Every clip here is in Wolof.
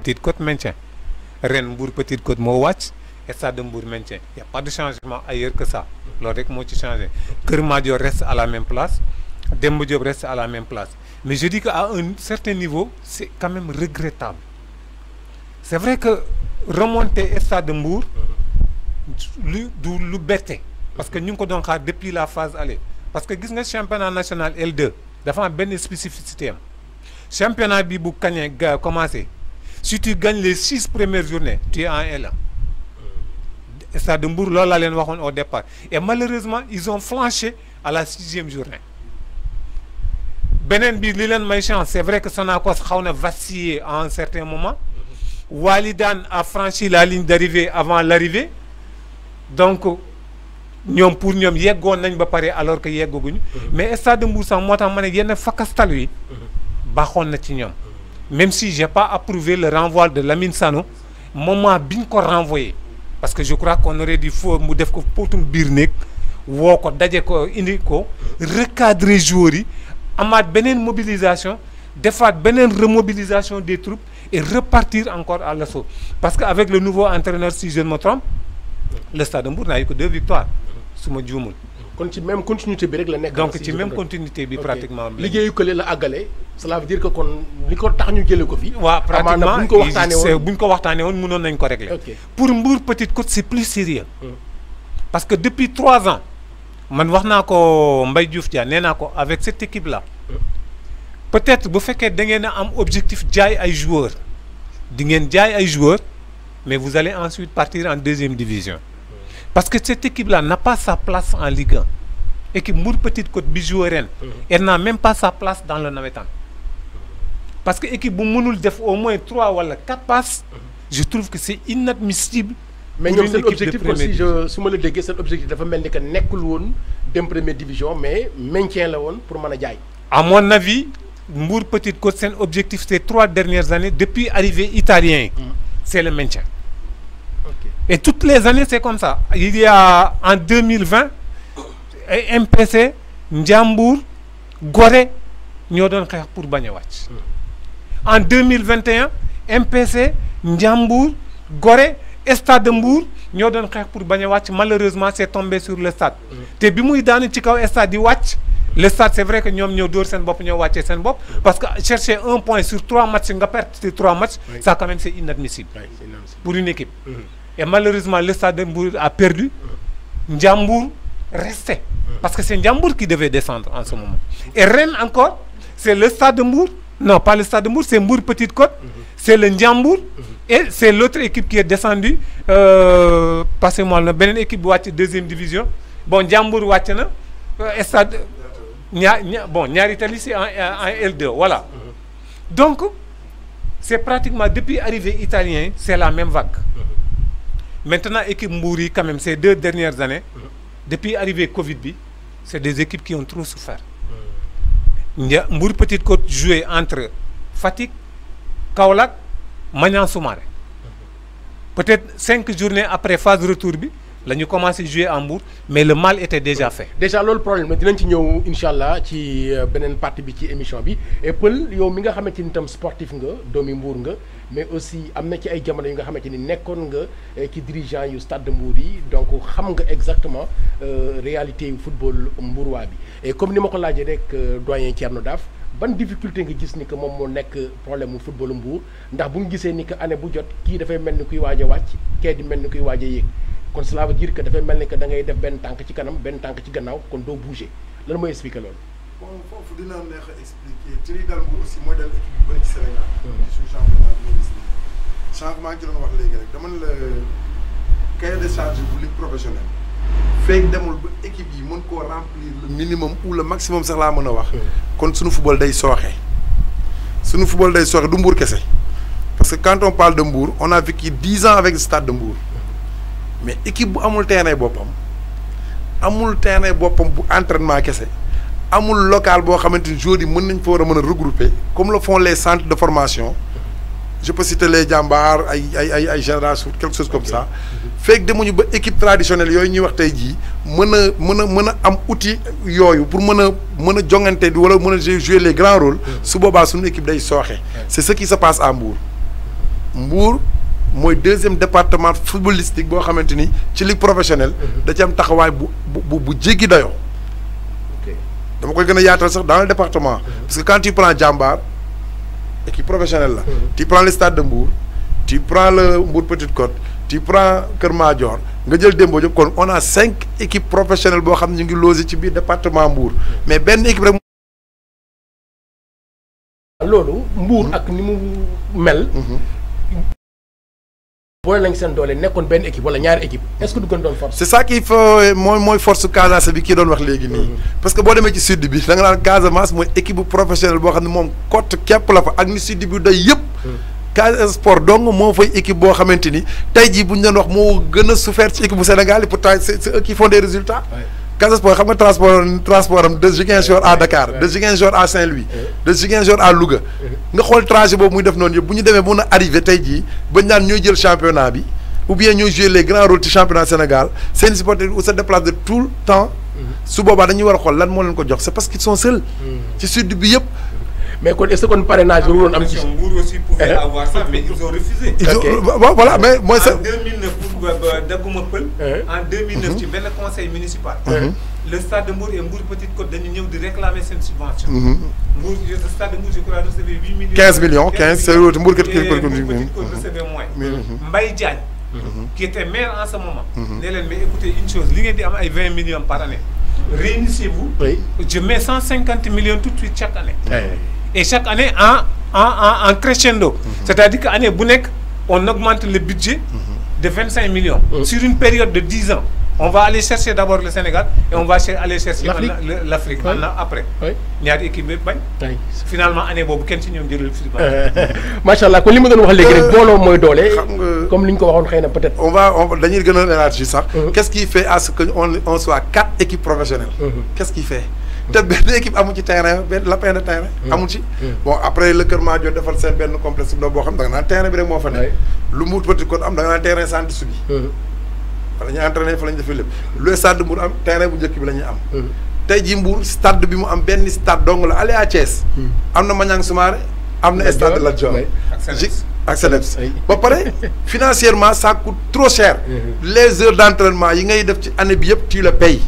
Petite Côte maintien ren Mbour Petite Côte moo wàcc Stade de Mbour maintien y a pas de changement ailleurs que ça loolu rek moo ci changé Kër Madior reste à la même place Demba Diop reste à la même place mais je dis qu'à un certain niveau c'est quand même regrettable c'est vrai que remonter Stade de Mbour lu bette parce que ñu ngi ko doon xaar depuis la phase aller parce que gis nga championnat national L2 dafa am benn spécificité am championnat bi bu kañee ga commencé si tu gagnes les 6 premières journées tu es en L1 Stade de Mbour loolu laa leen waxoon au départ et malheureusement ils ont flanché à la 6e journée beneen bi li leen may chance c'est vrai que Sonacos xaw na vacillé à un certain moment Walidane a franchi la ligne d'arrivée avant l'arrivée donc ñoom pour ñoom yeggoon nañ ba pare alors que yeggaguñu mais Stade de Mbour sax moo tax ma ne yenn fakastal yi baaxoon na ci ñoom même si j'ai pas approuvé le renvoi de Lamine Sano moment bi ñu ko renvoyé parce que je crois qu'on aurait dit faut mu def ko potum biir néeg woo ko daje ko indi ko recadrer joueurs yi amaat beneen mobilisation defaat beneen remobilisation des troupes et repartir encore à l'assaut parce que avec le nouveau entraîneur si je ne me trompe le Stade de Mbour n'a eu que 2 victoires su ma juumul. kon ci même continuité bi rek la nekk. donc ci même continuité bi pratiquement. liggéeyu kële la àggale. cela veut dire que kon li ko tax ñu jëlee ko fi. waaw pratiquement buñ ko waxtaanee woon buñ ko waxtaanee woon mënoon nañ ko régler. pour Mbour Petite Côte c'est plus sérieux parce que depuis 3 ans man wax naa ko Mbaye Diouf Dia nee naa ko avec cette équipe là peut-être bu fekkee da ngeen a am objectif jaay ay joueurs di ngeen jaay ay joueurs mais vous allez ensuite partir en 2e division parce que cette équipe là n'a pas sa place en Ligue 1 équipe Mbour Petite Côte bi joué ren elle n'a même pas sa place dans le navétane parce que équipe bu mënul def au moins 3 wala 4 passes je trouve que c'est inadmissible. mais ñoom seen objectif aussi su ma la déggee seen objectif dafa mel ni que nekkul woon dem première division mais maintien la woon pour mën a jaay. à mon avis Mbour Petite Côte seen objectif ces 3 dernières années depuis arrivée italien c'est le maintien. Et toutes les années c'est comme ça il y a en 2020 MPC Ndiambour Gorée ñoo doon xeex pour bañ a wàcc en 2021 MPC Ndiambour Gorée Stade de Mbour ñoo doon xeex pour bañ a wàcc malheureusement c'est tombé sur le stade te bi muy daanu ci kaw stade di wàcc le stade c'est vrai que ñoom ñoo dóor seen bopp ñoo wàccee seen bopp parce que chercher 1 point sur 3 matchs nga perte ces 3 matchs ça quand même c'est inadmissible pour une équipe et malheureusement le Stade de Mbour a perdu Ndiambour restait parce que c'est Ndiambour qui devait descendre en ce moment et ren encore c'est le Stade de Mbour non pas le Stade de Mbour c'est Mbour Petite Côte c'est le Ndiambour et c'est l'autre équipe qui est descendue passez-moi la beneen équipe bu wàcc 2e division bon Ndiambour wàcc na Stade ñaari tali c'est en L2 voilà donc c'est pratiquement depuis arrivée italien c'est la même vague maintenant équipe Mbour yi quand même ces 2 dernières années depuis arrivée Covid bi c'est des équipes qui ont trop souffert Mbour Petite Côte joué entre Fatick Kaolack Maniang Soumaré peut-être 5 journées après phase retour bi la ñu commencé jouer en Mbour mais le mal était déjà fait. déjà loolu problème la dinañ ci ñëw incha allah ci beneen partie bi ci émission bi et Peul yow mi nga xamante ni tam sportif nga doomi Mbour nga mais aussi am na ci ay jamono yu nga xamante ni nekkoon nga ci dirigeant yu Stade de Mbour yi donc xam nga exactement réalité yu football mbuurwaa bi et comme ni ma ko laajee rek doyen Thierno Daaf ban difficulté nga gis ni que moom moo nekk problème mu football Mbour ndax bu ñu gisee ni que année bu jot kii dafay mel ni kuy waaj a wàcc kee di mel ni kuy waaj a yéeg. kon cela veut dire que dafay mel ni que da ngay def benn tànk ci kanam benn tànk ci gannaaw kon doo bouger lan mooy expliquer loolu. bon foofu dina neex a expliquer te li dal Mbour aussi mooy dal équipe yu bëri ci Sénégal. suñu championnat bi gis nañu changement ci doon wax léegi rek dama ne la cahier de charge bu ligue professionnelle feeg demul ba équipe yi mën koo remplir le minimum ou le maximum sax laa mën a wax. kon suñu football day sooxe. suñu football day sooxe du Mbour kese parce que quand on parle de Mbour on a vécu 10 ans avec le Stade de Mbour. mais équipe bu amul terrain boppam bu entraînement kese amul local boo xamante ni joueurs yi mën nañ fa war a mën a regrouper comme le font les centres de formation je peux citer les Jambar ay Génération quelque chose comme ça fekk demuñu ba équipe traditionnelle yooyu ñuy wax tey jii mën a am outil yooyu pour mën a jongante di wala mën a jouer les grands rôles su boobaa suñu équipe day sooxe c'est ce qui se passe à Mbour Mbour mooy deuxième département footballistique boo xamante ni ci ligue professionnelle. da ci am taxawaay bu jéggi dayoo. dama koy gën a yaatal sax dans le département. parce que quand tu prends Jambar équipe professionnelle la. tu prends le stade de Mbour. tu prends le Mbour Petite Côte. tu prends Kër Madior nga jël Demba Diop kon on a 5 équipes professionnelles boo xam ne ñu ngi logé ci biir département Mbour mais benn équipe rek. loolu Mbour ak ni mu mel. boole nañ seen doole nekkoon benn équipe wala ñaari équipe est-ce que du gën doon force. c'est ça qu'il faut mooy force Casamance bi kii doon wax léegi nii. parce que boo demee ci sud bi da nga naan Casamance mooy équipe bu professionnelle boo xam ne moom cote képp la fa ak ni sud bi doy yëpp. Casa Sport donc moo fay équipe boo xamante ni tey jii bu ñu doon wax moo gën a souffert ci équipe bu Sénégal et pourtant c'est eux qui font des résultats. Casa Sport xam nga transport am de Ziguinchor à Dakar de Ziguinchor à Saint-Louis de Ziguinchor à Louga nga xool trajet boobu muy def noonu yëpp bu ñu demee mun a arrivé tey jii bañ naan ñooy jël championnat bi ou bien ñooy jouer les grands rôles ci championnat Sénégal seen supporters où se déplace de tout le temps su boobaa dañuy war a xool lan moo leen ko jox c'est parce qu'ils sont seuls ci sud bi yëpp. mais kon est-ce que kon parrainage bi waroon am ci. Mbour aussi pouvait avoir ça mais ils ont refusé. Voilà mais mooy ça. En 2009 pour dagguma pël. En 2009 ci benn conseil municipal. le stade de Mbour et Mbour Petite Côte dañu ñëw di réclamer seen subvention. Mbour le stade de Mbour je crois recevait 8 millions. 15 millions 15 c'est Mbour Petite Côte recevait moins. Mbaye Diagne. qui était maire en ce moment. ne leen mais écoutez une chose li ngeen di am ay 20 millions par année. réunissez-vous. je mets 150 millions tout de suite chaque année. Et chaque année en crescendo. C'est-à-dire qu'année bu nekk on augmente le budget de 25 millions. Sur une période de 10 ans. On va aller chercher d'abord le Sénégal et on va aller chercher l'Afrique après. ñaari équipe bi bañ. finalement année boobu kenn ci ñoom jëlul fi. macha allah kon li ma doon wax léegi rek booloo mooy doole. comme li ñu ko waxoon xëy na peut-être. on va dañuy gën a élargir sax. qu'est-ce qui fait à ce que on soit 4 équipes professionnelles. qu'est-ce qui fait. te benn équipe amul ci terrain benn lapin de terrain. amul ci. bon après le Kër Madior defal seen benn complexe boo xam da nga naan terrain bi rek moo fa nekk. lu Mbour Petite Côte am da nga naan terrain sans dessus bi. fa la ñuy entraîné fa la ñuy defee lépp lu stade de Mbour am terrain bu njëkk bi la ñuy am. tey jii Mbour stade bi mu am benn stade dong la aller à Thiès. am na Maniang Soumaré am na stade de Lat Dior. ak CNEPS ba pare financièrement ça coûte trop cher. les heures d'entraînement yi ngay def ci année bi yëpp tu le payes.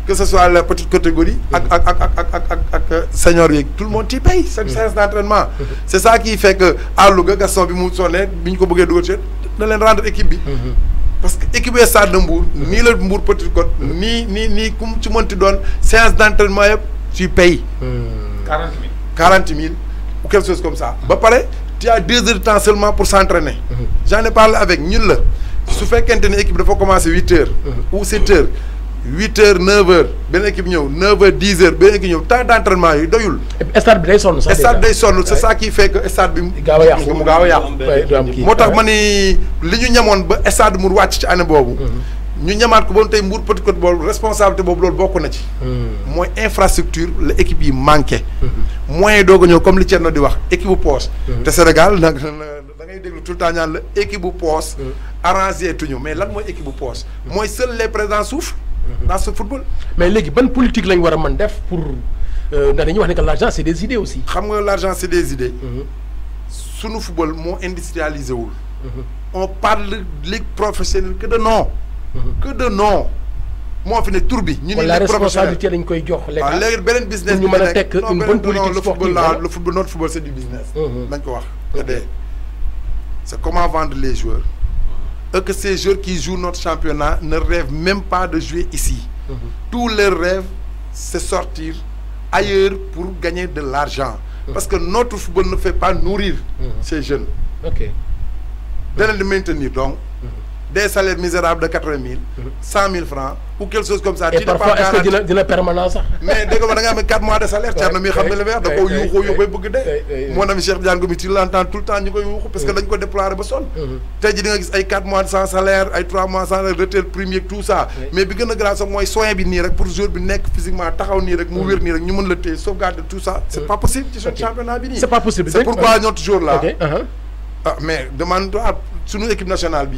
que ce soit la petite catégorie ak senior yeeg tout le monde tu payes cette séance d'entraînement. c'est ça qui fait que à Louga Gaston bi mu sonnee bi ñu ko bëggee dugal ci na leen rendre équipe bi. parce que équipe stade de Mbour nii la Mbour Petite Côte nii ku ci mënti doon séance d'entraînement yëpp tu payes. 40 000 ou quelque chose comme ça. ba pare tu as 2 heures de temps seulement pour s'entraîner. j'en ai parlé avec ñun la su fekkente ne équipe dafa commencer 8 heures. ou 7 heures. 8 heures 9 heures benn équipe ñëw 9 heures 10 heures benn équipe ñëw temps d'entraînement yi doyul. stade bi day sonn sax. stade day sonn c'est ça qui fait que stade bi. mu gaaw a yàqu moo tax ma ni li ñu ñamoon ba stade mu wàcc ci année boobu. ñu ñamaat ko ba tey Mbour Petite Côte boobu responsabilité boobu loolu bokk na ci. mooy infrastructure la équipe yi manqué. moyen doog a ñëw comme li Thierno di wax équipe bu poche. te Sénégal nag da ngay déglu tout le temps ñaan la équipe bu poche. arrangé tuñu mais lan mooy équipe bu poche. mooy seuls les présidents souffrent. dans ce football. mais léegi ban politique lañ war a mën def pour ndax dañuy wax ne que l'argent c'est des idées aussi. xam nga l'argent c'est des idées. sunu football moo industrialisé wul. on parle de ligue professionnelle que de nom. que de nom. moo fi ne tur bi. ñu ne la responsabilité lañ koy jox. waaw léegi beneen business. ñu mën a tekk une bonne politique sportive. le football notre football c'est du business. nañ ko wax. c'est comment vendre les joueurs. Et que ces joueurs qui jouent notre championnat ne rêvent même pas de jouer ici. Tous leurs rêves, c'est sortir ailleurs pour gagner de l'argent. Parce que notre football ne fait pas nourrir ces jeunes. De les maintenir donc. Des salaires misérables de 80 000, 100 000 francs, ou quelque chose comme ça. Et parfois, est-ce que tu as permanence? Mais dès que vous avez 4 mois de salaire, tu as nommé le verre, donc mon ami Cheikh Diane Gomi, tu l'entends tout le temps, parce que nous déployer le son. Tu as 4 mois sans salaire, 3 mois sans retraite, premier, tout ça. Mais grâce à moi, soin pour jouer physiquement, sauvegarder tout ça. C'est pas possible, championnat. C'est pas possible. C'est pourquoi notre jour là. Mais demande-toi sur notre équipe nationale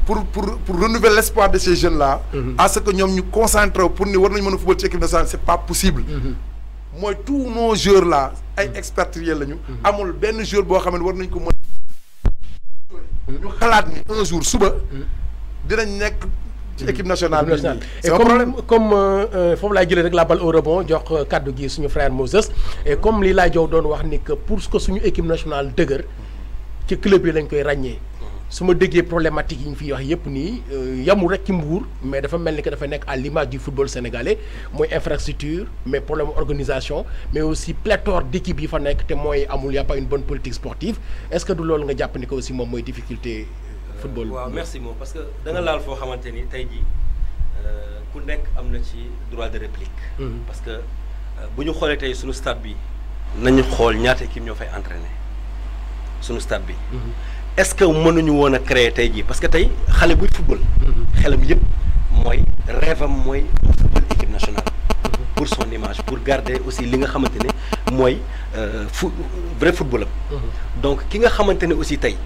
pour renouveler l'espoir de ces jeunes là à ce que nous nous concentrons pour nous voir le football de l'équipe nationale, c'est pas possible. Moi tous nos joueurs là ay expatriés lañu amul ben joueur bo xamné war nañ ko ñu xalaat ni un jour suba dinañ nekk ci équipe nationale bi. Et comme foofu laay jëlee rek la balle au rebond jox kaddu gi suñu frère Moses et comme li laa jow doon wax ni que pour que suñu équipe nationale dëgër ci club yi lañ koy ràññee su ma déggee problématique yi ñu fiy wax yëpp nii yamul rek ci Mbour mais dafa mel ni que dafa nekk à l'image du football sénégalais mooy infrastructure mais problème organisation mais aussi pléthore d'équipes yi fa nekk te mooy amul y a pas une bonne politique sportive est-ce que du loolu nga jàpp ni que aussi moom mooy difficulté football. waaw merci moom parce que da nga laal foo xamante ni tey jii ku nekk am na ci droit de réplique. parce que bu ñu xoolee tey suñu stade bi nañu xool ñaata équipe ñoo fay entraîner suñu stade bi. est-ce que mënuñu woon a créer tey jii parce que tey xale buy football. xelam yëpp mooy rêve am mooy football équipe nationale. pour son image pour garder aussi li nga xamante ne mooy vrai football am. donc ki nga xamante ne aussi tey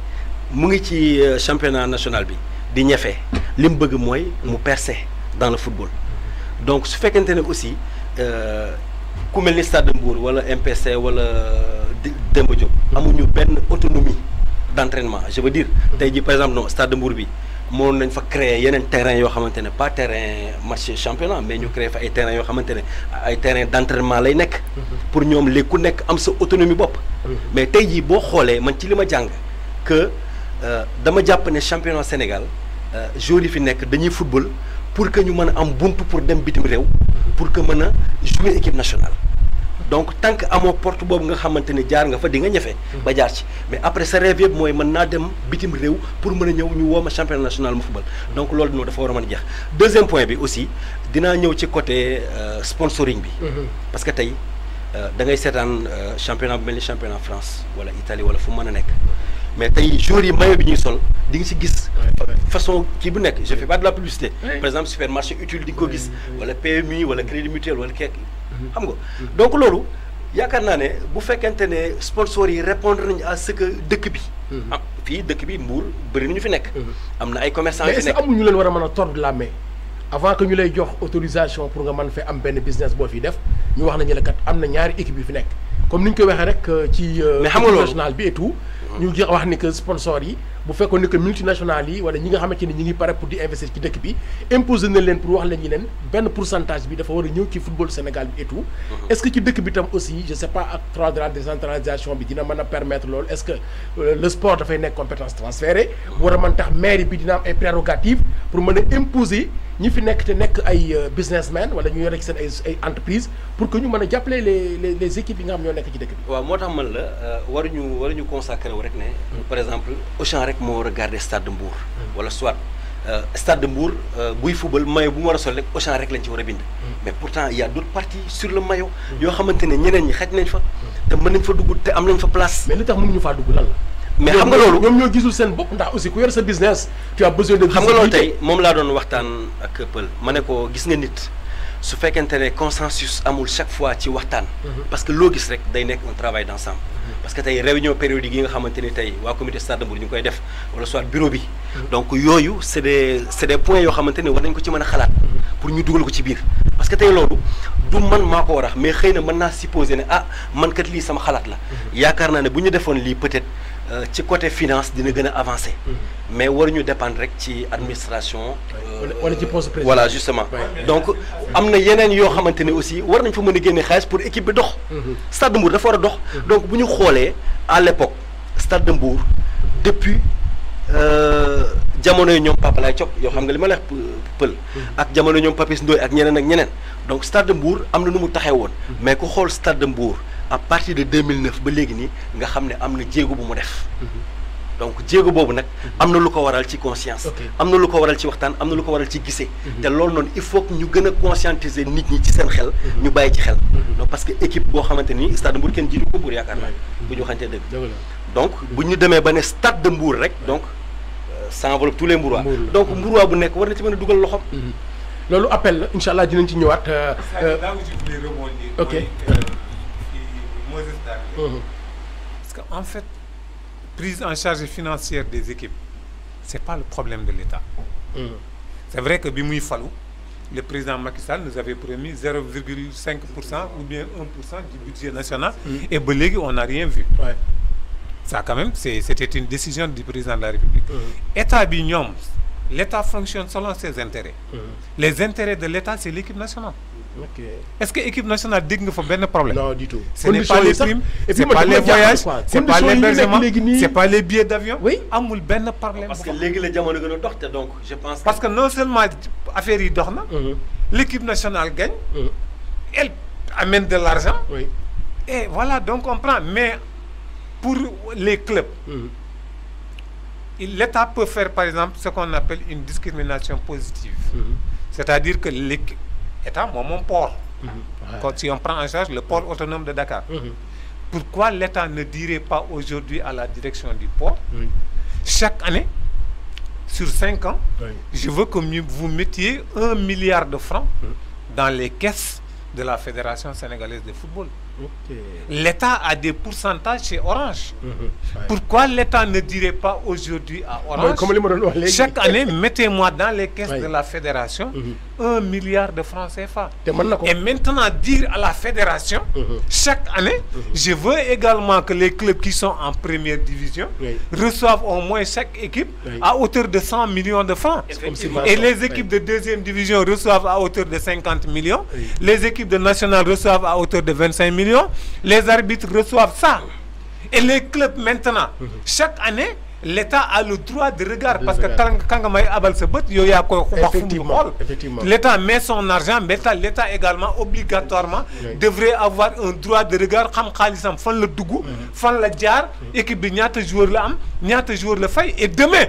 mu ngi ci championnat national bi di ñefe li mu bëgg mooy mu percer dans le football. donc su fekkente ne aussi ku mel ni Stade de Mbour wala MPC wala Demba Diop amuñu benn autonomie d'entraînement je veux dire tey jii par exemple non Stade de Mbour bi mënoon nañ fa créer yeneen terrain yoo xamante ne pas terrain match championnat mais ñu créer fa ay terrain yoo xamante ne ay terrain d'entraînement lay nekk pour ñoom léegi ku nekk am sa autonomie bopp mais tey jii boo xoolee man ci li ma jàng que dama jàpp ne championnat Sénégal joueurs yi fi nekk dañuy football pour que ñu mën a am buntu pour dem bitim réew pour que mën a jouer équipe nationale donc tant que amoo porte boobu nga xamante ne jaar nga fa di nga ñefe ba jaar ci mais après sa rêve yëpp mooy mën naa dem bitim réew pour mën a ñëw ñu woo ma championnat national mu football donc loolu noonu dafa war a mën a jeex deuxième point bi aussi dinaa ñëw ci côté sponsoring bi parce que tey da ngay seetaan championnat bu mel ni championnat France wala Italie wala fu mën a nekk mais tey joueurs yi maillot bi ñuy sol di nga ci gis façon kii bu nekk je fais pas de la publicité par exemple supermarché utile di nga ko gis wala PMI wala crédit mutuel wala keek xam nga donc loolu yaakaar naa ne bu fekkente ne sponsors yi répondre nañu à ce que dëkk bi am fii dëkk bi Mbour bëri na ñu fi nekk am na ay commerçants yu fi nekk mais est-ce que amuñu leen war a mën a tordre la main avant que ñu lay jox autorisation pour nga mën fee am benn business boo fi def ñu wax nañu la kat am na ñaari équipe yu fi nekk comme ni ñu koy waxee rek ci national bi et tout ñu wax ni que sponsors yi bu fekkoon ni que multinationales yi wala ñi nga xamante ni ñi ngi pare pour di investir ci dëkk bi imposé na leen pour wax leen ñi leen benn pourcentage bi dafa war a ñëw ci football Sénégal bi et tout est-ce que ci dëkk bi tam aussi je sais pas ak droit de la décentralisation bi dina mën a permettre loolu est-ce que le sport dafay nekk compétence transférée war a mën tax mairie bi dina am ay prérogatives pour mën a imposer ñi fi nekk te nekk ay businessmen wala ñu yore ci seen ay entreprise pour que ñu mën a jàppale les équipes yi nga xam ñoo nekk ci dëkk bi waaw moo tax man la waruñu consacré wu rek ne par exemple Auchan rek moo war a garder Stade de Mbour wala soit Stade de Mbour buy football maillot bu mu war a sol rek Auchan rek lañ ci war a bind mais pourtant il y a d'autres parties sur le maillot yoo xamante ne ñeneen ñi xaj nañ fa te mën nañ fa dugg te am nañ fa place mais li tax mënuñu faa dugg lan la mais xam nga loolu ñoom ñoo gisul seen bopp ndax aussi ku yor sa business tu as besoin de xam nga loolu tey moom laa doon waxtaan ak Pël ma ne ko gis nga nit su fekkente ne consensus amul chaque fois ci waxtaan parce que loo gis rek day nekk un travail d'ensemble parce que tey réunion périodique yi nga xamante ni tey waa comité Stade de Mbour ñu ngi koy def wala soit bureau bi donc yooyu c'est des points yoo xamante ne war nañ ko ci mën a xalaat pour ñu dugal ko ci biir parce que tey loolu du man maa ko war a mais xëy na mën naa supposer ne ah man kat lii sama xalaat la yaakaar naa ne bu ñu defoon lii peut-être ci côté finance dina gën a avancer mais waruñu dépendre rek ci administration wala ci poste président voilà justement donc am na yeneen yoo xamante ne aussi war nañ fa mën a génne xaalis pour équipe bi dox Stade de Mbour dafa war a dox donc bu ñu xoolee à l'époque Stade de Mbour depuis jamono yi ñoom Papa Lay Cop yoo xam nga li ma la wax Pël ak jamono ñoom Papis Ndoye ak ñeneen ak ñeneen donc Stade de Mbour am na nu mu taxee woon mais ku xool Stade de Mbour à partir de 2009 ba léegi nii nga xam ne am na jéego bu mu def donc jéego boobu nag am na lu ko waral ci conscience am na lu ko waral ci waxtaan am na lu ko waral ci gisee te loolu noonu il faut que ñu gën a conscientiser nit ñi ci seen xel ñu bàyyi ci xel donc parce que équipe boo xamante ni Stade de Mbour kenn jiitu ko Mbour yaakaar naa bu ñu waxantee dëgg donc bu ñu demee ba ne Stade de Mbour rek donc ça enveloppe tous les Mbourois donc Mbourois bu nekk war na ci mën a dugal loxom loolu appel la incha allah dinañ ci ñëwaat ok parce que en fait prise en charge financière des équipes c'est pas le problème de l'État c'est vrai que bi muy falu le président Macky Sall nous avait promis 0,5% ou bien 1% du budget national et ba léegi on n'a rien vu Ça quand même c'était une décision du président de la République. État bi ñoom l'État fonctionne selon ses intérêts. Les intérêts de l'État c'est l'équipe nationale. Est-ce que l'équipe nationale dégg nga fa benn problème? Non du tout. Ce n'est pas les primes, c'est pas les voyages, c'est pas l'hébergement, c'est pas les billets d'avion. Oui. Amul benn problème. parce que léegi la jamono gën a dox te donc je pense. Parce que non seulement affaire yi dox na, l'équipe nationale gagne, elle amène de l'argent. Oui. Et voilà, donc on prend. Mais pour les clubs, l'État peut faire par exemple ce qu'on appelle une discrimination positive. C'est-à-dire que l'État, mon port, quand si on prend en charge le port autonome de Dakar, pourquoi l'État ne dirait pas aujourd'hui à la direction du port, chaque année, sur 5 ans, je veux que vous mettiez 1 milliard de francs dans les caisses de la Fédération sénégalaise de football. L'État a des pourcentages chez Orange. Pourquoi l'État ne dirait pas aujourd'hui à Orange, chaque année, mettez-moi dans les caisses de la Fédération 1 milliard de francs CFA. Et maintenant dire à la Fédération, chaque année, je veux également que les clubs qui sont en première division reçoivent au moins chaque équipe à hauteur de 100 millions de francs. Et les équipes de deuxième division reçoivent à hauteur de 50 millions. Les équipes de nationale reçoivent à hauteur de 25 millions. Les arbitres reçoivent ça. Et les clubs maintenant, chaque année, l'État a le droit de regard. Parce que quand l'État met son argent, mais l'État également, obligatoirement, devrait avoir un droit de regard. Et demain,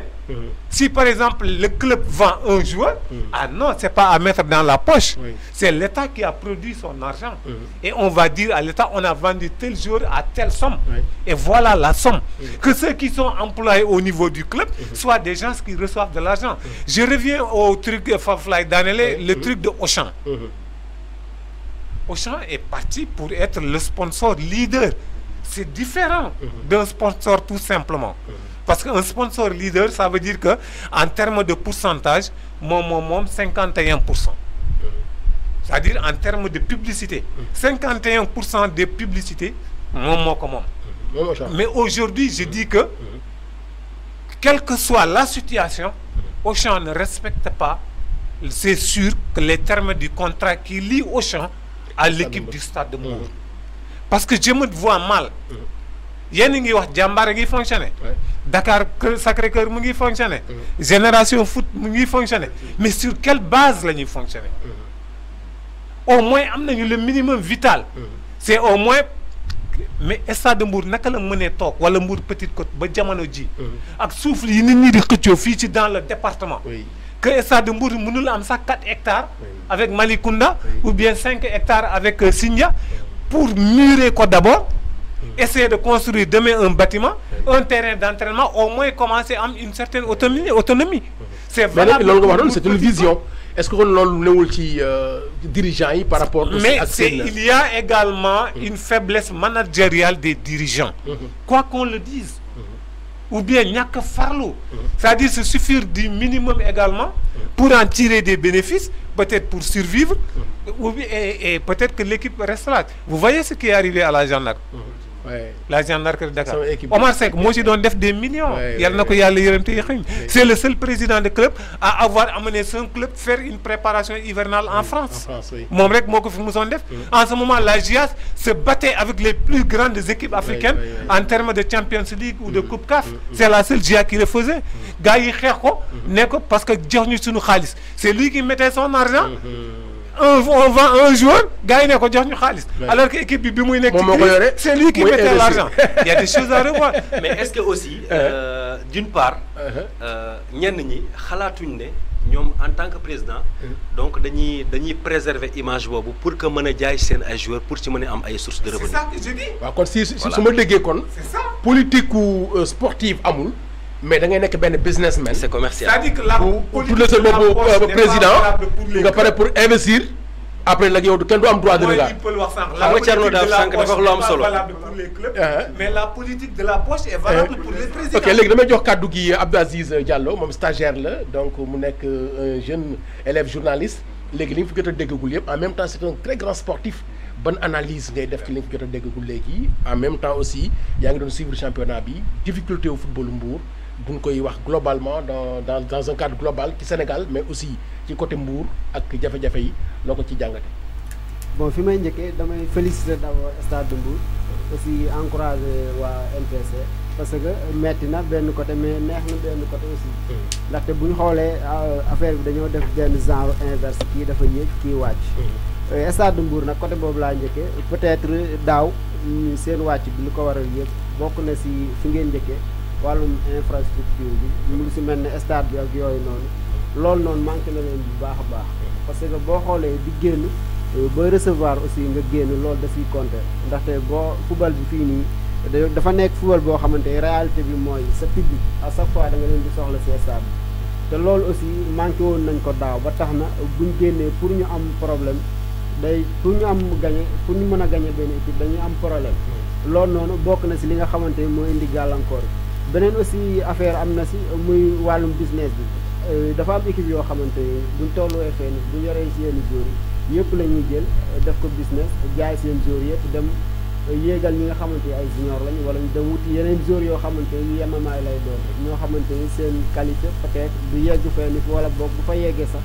si par exemple le club vend un joueur, ah non, c'est pas à mettre dans la poche. C'est l'État qui a produit son argent. Et on va dire à l'État, on a vendu tel joueur à telle somme. Et voilà la somme. Que ceux qui sont employés au niveau du club soient des gens qui reçoivent de l'argent. Je reviens au truc Fafly Danele, le truc de Auchan. Auchan est parti pour être le sponsor leader. C'est différent d'un sponsor tout simplement. Parce qu'un sponsor leader, ça veut dire qu'en termes de pourcentage, 51%. C'est-à-dire en termes de publicité. 51% des publicités, mais aujourd'hui, je dis que, quelle que soit la situation, Auchan ne respecte pas, c'est sûr, que les termes du contrat qui lie Auchan à l'équipe du Stade de Mbour. Parce que je me vois mal. Yéen ngi wax Jambar ngi fonctionner. Dakar Sacré-Cœur mu ngi fonctionner. Génération Foot mu ngi fonctionner. Mais sur quelle base la ñuy fonctionner? Au moins am nañu le minimum vital. C'est au moins. Mais Stade de Mbour naka la mënee toog wala Mbour Petite Côte ba jamono ji. ak suuf yi nit ñi di xëccoo fii ci dans le département. Que Stade de Mbour mënul am sax 4 hectares. Avec Malicounda. Ou bien 5 hectares avec Sindia. Pour murer quoi d'abord. Essayer de construire demain un bâtiment, un terrain d'entraînement, au moins commencer à une certaine autonomie. C'est valable. C'est une vision. Est-ce que nous dirigeants par rapport à mais il y a également une faiblesse managériale des dirigeants. Quoi qu'on le dise. Ou bien il n'y a que farlo. C'est-à-dire se suffire du minimum également pour en tirer des bénéfices, peut-être pour survivre, et peut-être que l'équipe restera. Vous voyez ce qui est arrivé à la gendarme. La gendarmerie de Dakar. Omar Seck, moi je donne des millions. C'est le seul président de club à avoir amené son club faire une préparation hivernale en France. En ce moment, la GIAS se battait avec les plus grandes équipes africaines en termes de Champions League ou de Coupe CAF. C'est la seule GIA qui le faisait. Parce que c'est lui qui mettait son argent. On vend un joueur, alors que l'équipe c'est lui qui mettait l'argent. Il y a des choses à revoir. Mais est-ce que aussi, d'une part, en tant que président, donc dañuy préserver l'image pour que mën a jaay seen ay joueurs pour ci mën a am ay sources de revenus. C'est ça que je dis. Kon si su ma déggee kon. C'est ça. Politique sportive amul. Mais da ngay nekk benn businessman. C'est commercial. C'est-à-dire que la politique de ce président nga pare pour investir après nag yow kenn du am droit de regard. La politique de la poche est valable pour les clubs, mais la politique de la poche est valable pour les présidents. Ok, léegi damay jox kàddu gi Abdou Aziz Diallo moom stagiaire la donc mu nekk un jeune élève journaliste léegi li nga fi jot a déggagul yëpp en même temps c'est un très grand sportif ban analyse ngay def ci li nga jot a déggagul léegi en même temps aussi yaa ngi doon suivre championnat bi difficulté au football Mbour buñ koy wax globalement dans un cadre global ci Sénégal mais aussi ci côté Mbour ak jafe-jafe yi loo ko ci jàngate. bon fi may njëkkee damay féliciter d'abord stade de Mbour aussi encourager waa MPC parce que metti na benn côté mais neex na benn côté aussi. ndaxte bu ñu xoolee affaire bi dañoo def benn genre inverse kii dafa yéeg kii wàcc. stade de Mbour nag côté boobu laa njëkkee peut-être daaw seen wàcc bi lu ko waral yëpp bokk na si fi ngeen njëkkee wàllum infrastructure bi mu ngi si mel ne stade bi ak yooyu noonu loolu noonu manqué na leen bu baax a baax parce que boo xoolee di génn booy recevoir aussi nga génn loolu da siy compter ndaxte boo football bi fii nii dafa nekk football boo xamante ne réalité bi mooy sa public à chaque fois da nga leen di soxla si stade bi te loolu aussi manqué woon nañ ko daaw ba tax na buñ génnee pour ñu am problème pour ñu am gagné pour ñu mën a gagné benn équipe dañuy am problème loolu noonu bokk na si li nga xamante ni moo indi gàllankoor yi beneen aussi affaire am na si muy wàllum business bi dafa am équipe yoo xamante ni buñ tolluwee fenn buñ yoree si yenn joueurs yi yëpp la ñuy jël def ko business jaay seen joueurs yëpp dem yéegal ñi nga xamante ni ay junior lañ wala ñu dem wuti yeneen joueurs yoo xamante ni yemamaay lay doon ñoo xamante ni seen qualité peut-être du yegg fenn wala boog bu fa yeggee sax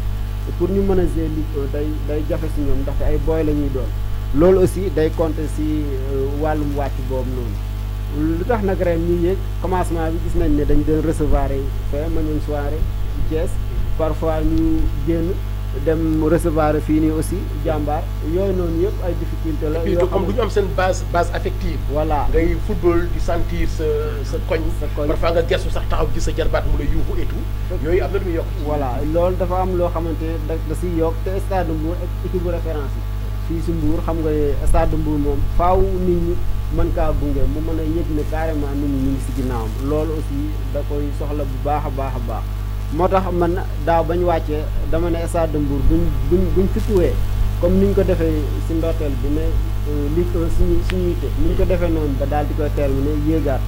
pour ñu mën a jouer Ligue 1 day jafe si ñoom ndaxte ay booy la ñuy doon loolu aussi day compter si wàllum wàcc boobu noonu lu tax nag ren ñu yéeg commencement bi gis nañ ne dañ doon recevoir yi fee ma ñun soirée Thiès parfois ñu génn dem recevoir fii nii aussi jàmbaar yooyu noonu yëpp ay difficulté la yoo comme du ñu am seen base affective voilà ngay football di sentir sa koñ parfois nga gestu sax taxaw gis sa jarbaat mu lay yuuxu et tout yooyu am na lu muy yokk voilà loolu dafa am loo xamante ne da siy yokk te stade Mbour ak équipe bu référence yi fii si Mbour xam nga stade Mbour moom faaw nit ñi mën kaa gunge mu mën a yëg ne carrément nit ñi ñu ngi si ginnaawam loolu aussi da koy soxla bu baax a baax a baax moo tax man daaw bañ wàccee dama ne stade de Mbour buñ fittuwee comme niñ ko defee si ndorteel bi ne Ligue 1 suñu yitte niñ ko defee noonu ba daal di koy terminé yéegaat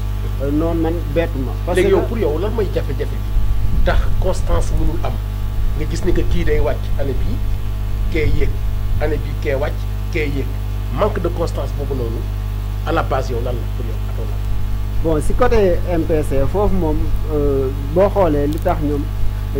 noonu man bettu ma parce que léegi yow pour yow lan mooy jafe-jafe bi tax constance mënul am nga gis ni que kii day wàcc année bii kee yéeg année bii kee wàcc kee yéeg manque de constance boobu noonu à la base yow lan la pour yow atoo la bon si côté MPC foofu moom boo xoolee li tax ñoom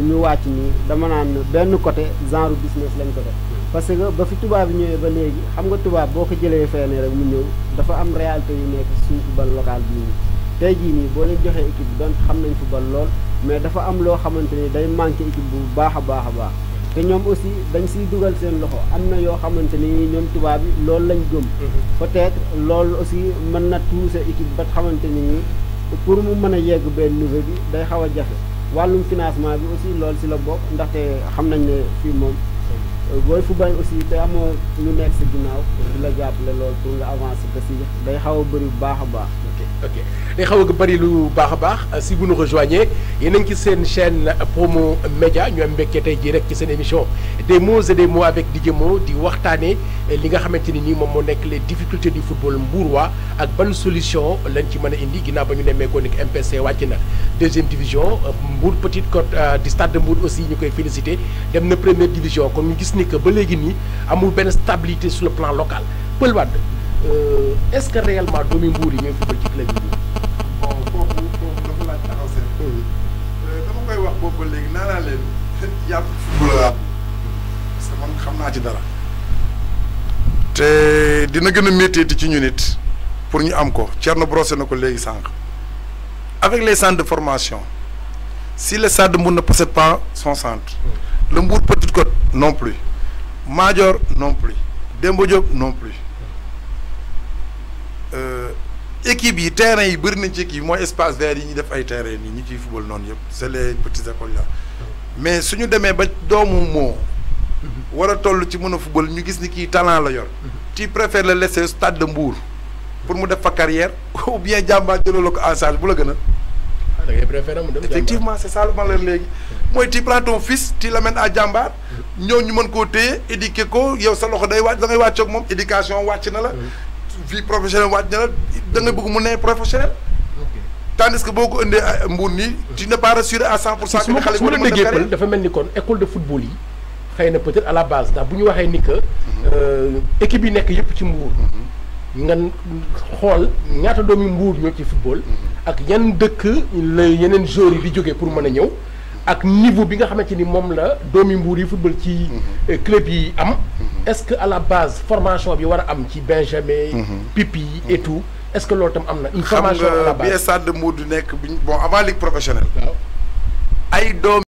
ñu wàcc nii dama naan benn côté genre business lañ ko def parce que ba fi tubaab yi ñëwee ba léegi xam nga tubaab boo ko jëlee fenn rek mu ñëw dafa am réalité yu nekk suñu football local bii nii tey jii nii boo leen joxee équipe bi doon xam nañ football lool mais dafa am loo xamante ni day manqué équipe bu baax a baax a baax te ñoom aussi dañ siy dugal seen loxo am na yoo xamante ni ñoom tubaab yi loolu lañ gëm peut-être loolu aussi mën na toucher équipe ba xamante ni pour mu mën a yegg benn niveau bi day xaw a jafe wàllum financement bi aussi loolu si la bokk ndaxte xam nañ ne fii moom booy football aussi te amoo ñu nekk si ginnaaw di la jàppale loolu pour nga avancer ba si day xaw a bëri bu baax a baax ok day xaw a bëri lu baax a baax si vous nous rejoignez yéen a ngi ci seen chaîne Promo Média ñu am mbégte tey jii rek ci seen émission des mots et des mots avec Didier Mo di waxtaanee li nga xamante ni nii moom moo nekk les difficultés du football mbourois ak ban solution lañ ci mën a indi ginnaaw ba ñu nemmee ko ni MPC wàcc na deuxième division Mbour Petite Côte di stade de Mbour aussi ñu koy félicité dem na première division kon ñu gis ni que ba léegi nii amul benn stabilité sur le plan local Peul Wade est-ce que réellement doomi Mbour yi ñooy football ci club yi bon foofu dafa laaj taxaw seen dama koy wax boobu ba léegi naa naa leen yàpp football la parce que man xam naa ci dara te dina gën a métti ci ñu nit pour ñu am ko Thierno brossé na ko léegi sànq avec les centres de formation si le stade de Mbour ne possède pas son centre le Mbour Petite Côte non plus Madior non plus Demba Diop non plus équipe yi terrain yi bëri nañ ci équipe mooy espace vert yi ñuy def ay terrain nii ñi ciy football noonu yëpp c'est les petites écoles là mais suñu demee ba doomu moo war a toll ci mën a football ñu gis ni kii talent la yor tu préfères le laisser au stade de Mbour pour mu def fa carrière ou bien jàmbaar jëloo la ko en charge bu la gën a da ngay préférer mu dem effectivement c'est ça le malheur léegi mooy tu prends ton fils tu l'amènes à jàmbaar ñëw ñu mën koo téye éduquer ko yow sa loxo day wàcc da ngay wàccoog moom éducation wàcc na la vie professionnelle wàcc na la da nga bëgg mu ne professionnel tandis que boo ko indee Mbour nii tu n'es pas rassuré à 100% su ma la déggee Peul dafa mel ni kon école de football yi xëy na peut-être à la base ndax bu ñu waxee ni que équipe yi nekk yëpp ci Mbour nga xool ñaata doomi Mbour ñoo ci football ak yan dëkk la yeneen joueurs yi di jógee pour mën a ñëw ak niveau bi nga xamante ni moom la doomi Mbour yi football ci club yi am est-ce que à la base formation bi war a am ci Benjamin Pipi et tout est-ce que loolu tam am na une formation à la base xam nga bi stade de Mbour du nekk bon avant ligue professionnelle waaw ay doom